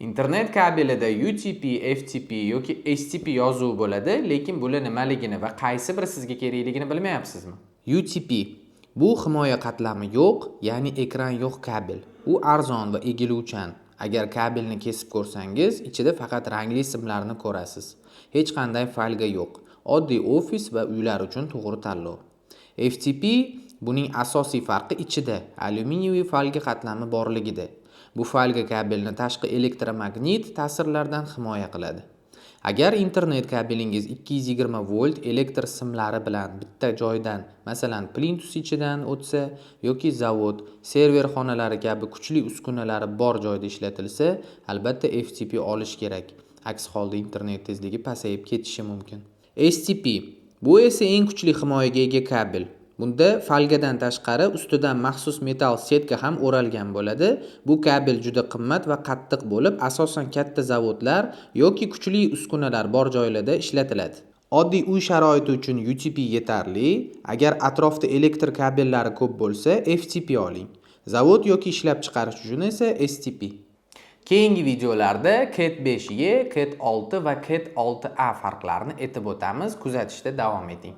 Internet kabelida UTP, FTP yoki STP yozuvi bo'ladi, lekin bular nimaligini va qaysi biri sizga kerakligini bilmayapsizmi? UTP bu himoya qatlami yo'q, ya'ni ekran yo'q kabel. U arzon va egiluvchan. Agar kabelni kesib ko'rsangiz, ichida faqat rangli simlarni ko'rasiz. Hech qanday фольга yo'q. Oddiy ofis va uylar uchun to'g'ri tanlov. FTP buning asosiy farqi ichida alyuminiy фольга qatlami borligida. Bu фольга kabelni tashqi elektromagnit ta'sirlardan himoya qiladi. Agar internet kabelingiz 220 volt elektr simlari bilan bitta joydan, masalan, plintus ichidan o'tsa yoki zavod, server xonalari kabi kuchli uskunalari bor joyda ishlatilsa, albatta FTP olish kerak. Aks holda internet tezligi pasayib ketishi mumkin. STP bu esa eng kuchli himoyaga ega kabel. Bunda фольга dan tashqari ustidan maxsus metall setka ham o'ralgan bo'ladi. Bu kabel juda qimmat va qattiq bo'lib, asosan katta zavodlar yoki kuchli uskunalar bor joylarda ishlatiladi. Oddiy uy sharoiti uchun UTP yetarli. Agar atrofda elektr kabellari ko'p bo'lsa, FTP oling. Zavod yoki ishlab chiqarish uchun esa STP. Keyingi videolarda Cat 5e, Cat 6 va Cat 6a farqlarini aytib o'tamiz. Kuzatishda davom eting.